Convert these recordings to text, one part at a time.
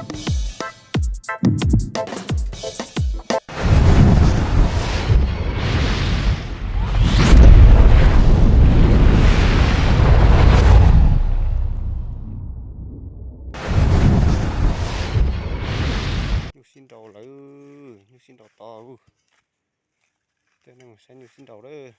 Nyuj sib nraus lawm, nyuj sib nraus tod. Coj nej mus saib nyuj sib nraus lawm.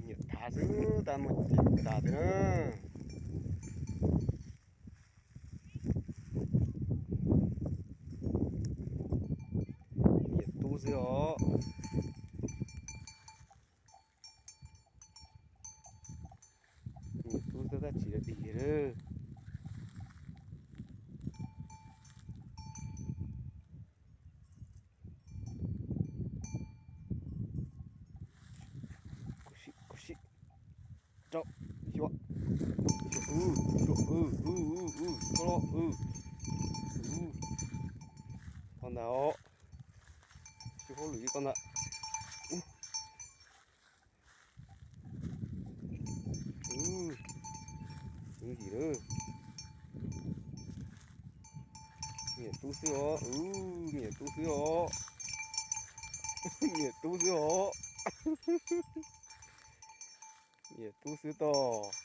Nyiam thav xwb, tau muaj cem tas thiab na. Nyiam tub xwb os. Nyiam tub xwb tab tsis dig lawm. Khuv xim, khuv xim. Rau, xyuas, xyuas, u, xyuas, u, u, u, u, koj los, u, u. Tau ntag os. Xyuas hauj lwm li koj ntag. U, u, u, yim lawm. Nyiam tub xwb os, u, nyiam tub xwb os. Nyiam tub xwb os. Nyiam tub xwb tos.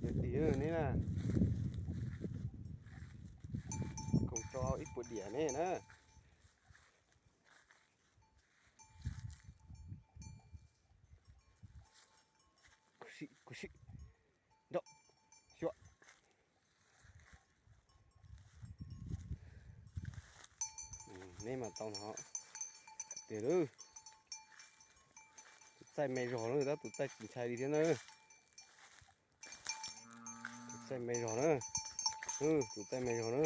Nyiam dim neb na. Koom tso ib puas diam neb na. Khuv xim, khuv xim. Nrau, xyuas. Neb mas tau ntag. Tiag lawm. Tus txaij me zog na, tab tus txaij tsis ntshai li thiab na. Tus txaij me zog na. Tus txaij me zog na.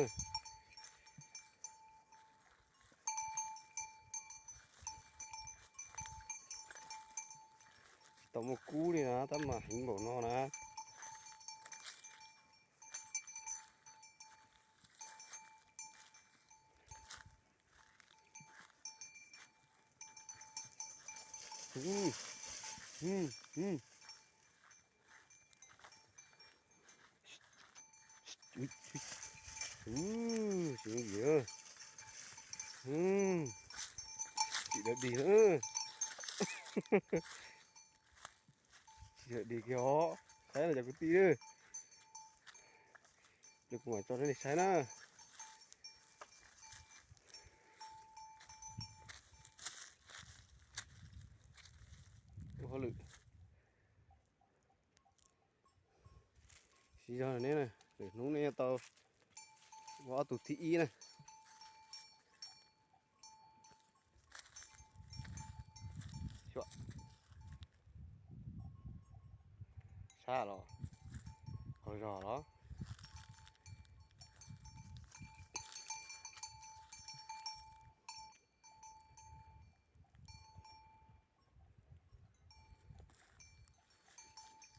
Tsis tau muaj kub li na, tab mas heev npaum no na. Tsis yooj yim, tsis dawb dig na. Tsis dawb dig kiag os, saib no cov kwv tij. Ces kuv mam tso rau nej saib na. Ua hauj lwm siv zog neb na, lwm hnub neb yuav tau ua ob tug thib ib na. Xyuas. Sab los, qaug zog los.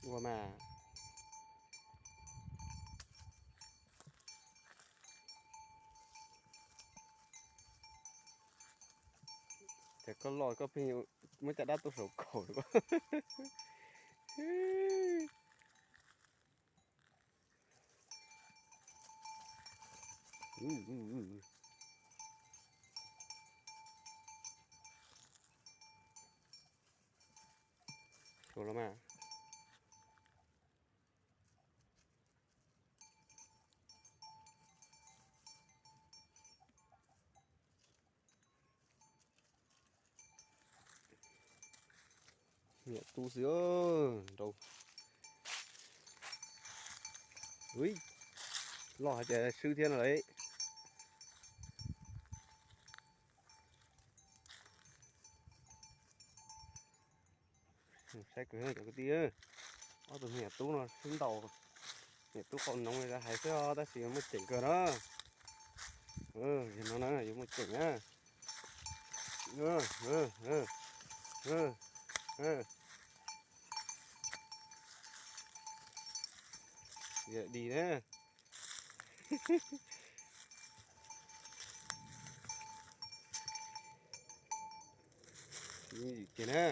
Ua mas. Ces koj loj koj pheej muab caj dab tuaj saum kaum. Los mas. Niam tu xwb, nrau. Ui, loj hais tias swb thiab no lauj. Saib kawg cov kwv tij, ob tug me nyuam tub no sib ntaus, me nyuam tub qau noov li hais xwb tab sis yuav muaj ceem kawg na. Yog no na yuav muaj ceem na. Yam di na. Yooj yim kiag na.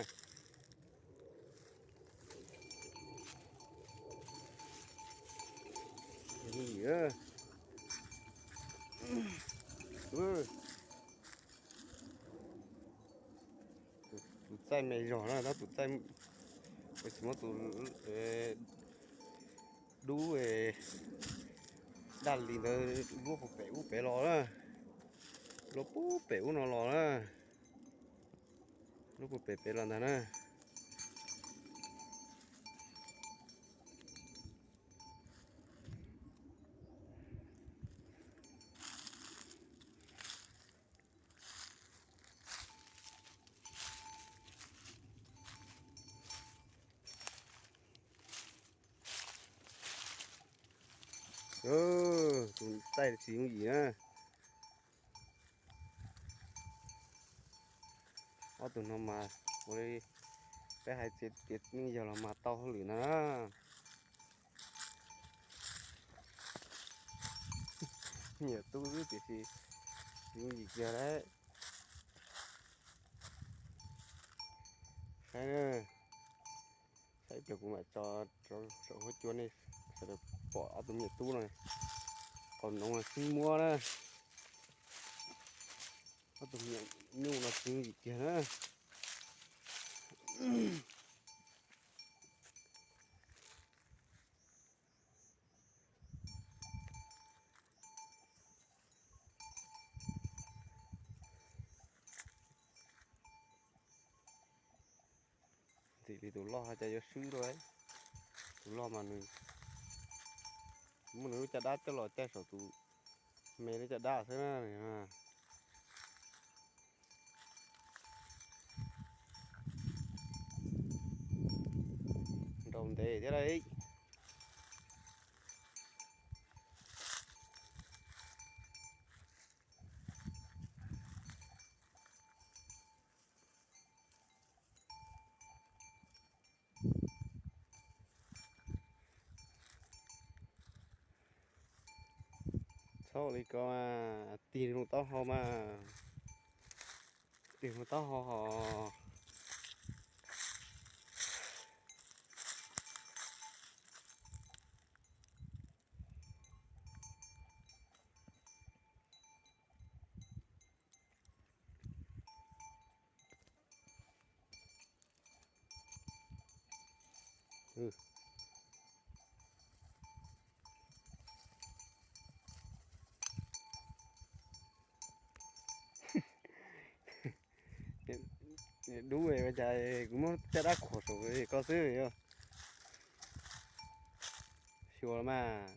Yooj yim. Tus txaij me zog na, tab tus txaij, tsis muab tus dub daj li ntawd luaj puag pem ub pem los na, luaj puag pem ub no los na, luaj puag pem pem los ntag na. Tus txaij tsis yooj yim na. Ob tug no mas ua li peb hais tias yeej yog los mas tau hauj lwm no na. Nyiam tu xwb tiam sis tsis yooj yim kiag lawm. Saib, saib ib pliag kuv mam tso saum huab cua nej sawv daws pom ob tug me nyuam tub no qau noov sib muab na. Ob tug me nyuam nyuj no tsis yooj yim kiag na. Ntxim li tus loj cas yuav swb dua. Tus loj mas nws muab nws lub caj dab coj los caij saum tus me lub caj dab xwb na. Nrau ntev thiab lauj. Txhob li ko mas, tig hluas taub hau mas, tig hluas taub hau hos. Dub ua cas kuv muab caj dab khuam saum koj xwb. Xyuas los mas.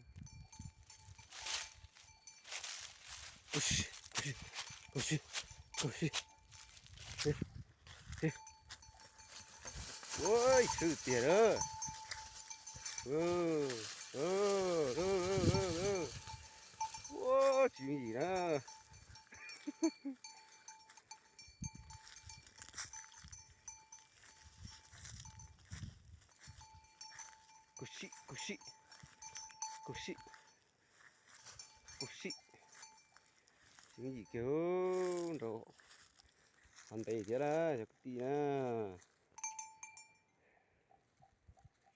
Ua ib tshwj tiag lawm. Ua tsis yooj yim na. Kuv sim, kuv sim, kuv sim, kuv sim. Tsis yooj yim kiag nraud. Qhov ntev thiab na cov kwv tij na.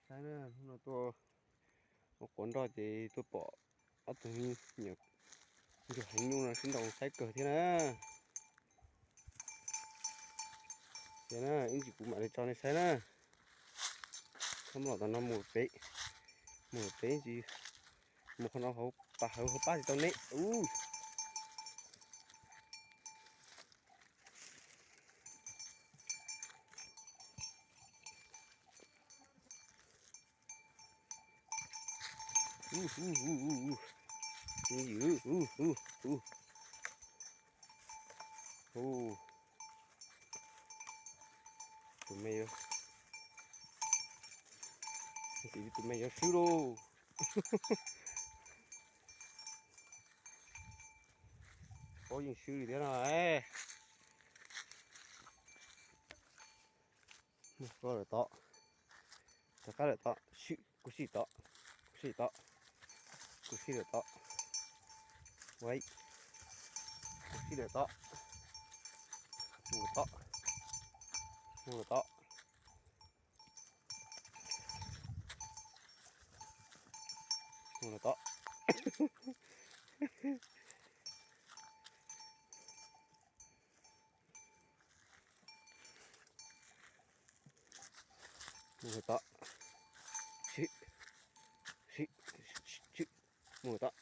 Saib na, hnub no tuaj ua quav nroj ces tuaj pom ob tug me nyuam ncug heev nyuj no sib nraus saib kawg thiab na. Ces na ib ntsis kuv mam li tso nej saib na. Txhob mus los tom no, mus pem, mus pem ntsis, mus qhov no hauv pas hauv hauv pab tsis tau neb. Tus me, Tus me yuav swb lauj. Paub yeej swb li thiab no. Koj lawm tod, rov qab lawm tod, kuv sij tod, kuv sij tod, kuv sij lawm tod, kuv sij lawm tod, mus lawm tod, mus lawm tod, mus lawm tod. Mus tod. Sib, sib, sib, mus tod,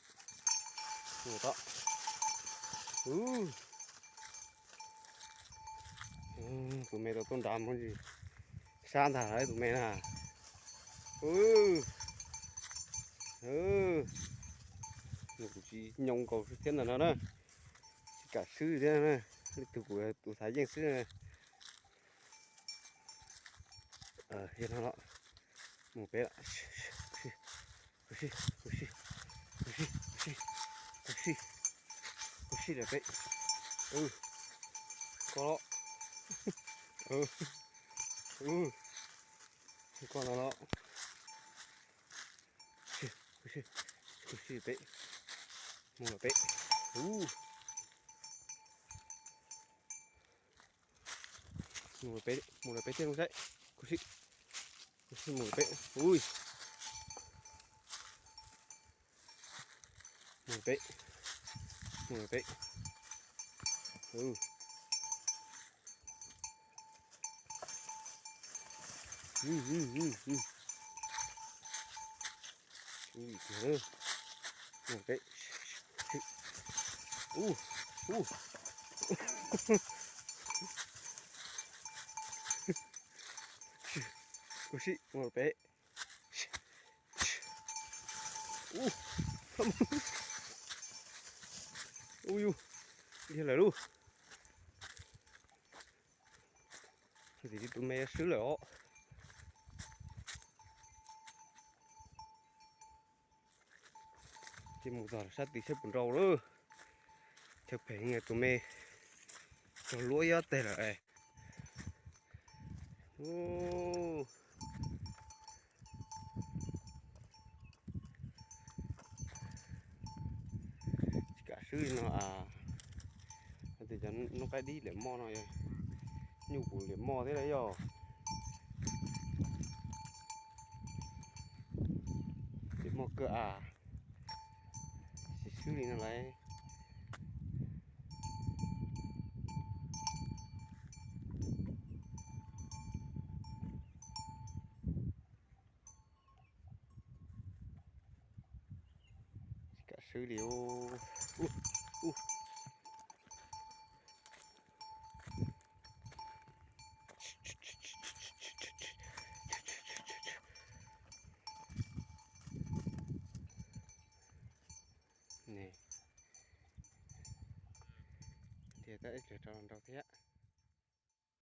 mus tod. Tus me tau tuaj nrad mus sab ntag tus me na. Nws kuj tsis nyoo nkaus thiab ntawm no na, tsis kam swb thiab na. Leej twg kuj tus xav yeej xwb. Yog no los mus pem lawm. Kuv sij, kuv sij, kuv sij, kuv sij, kuv sij, kuv sij lawm pem. Koj los, koj no los. Kuv sij, kuv sij pem, mus lawm pem. Mus lawm pem, mus lawm pem thiab mus saib. Kuv sij, kuv sij mus lawm pem. Ui, mus lawm pem, mus lawm pem. Mus lawm pem. Ub, ub. Kuv sij mus lawm pem. Ub, ub yus, dhia lawm lauj. Tim tus me swb lawm os. Ces mus txog sab tid saib puas nrau lawm. Chaw phem tus me txog luab ib teg lawm. Tsis kam swb li no as. Tias cov noob qaib dib liam moj no, nyuj kuv liam moj thiab lauj yog. Liam moj kawg as. Tsis swb li no lauj. Tsis kam swb li. Ntiag tab ib pliag rov los nrau thiab.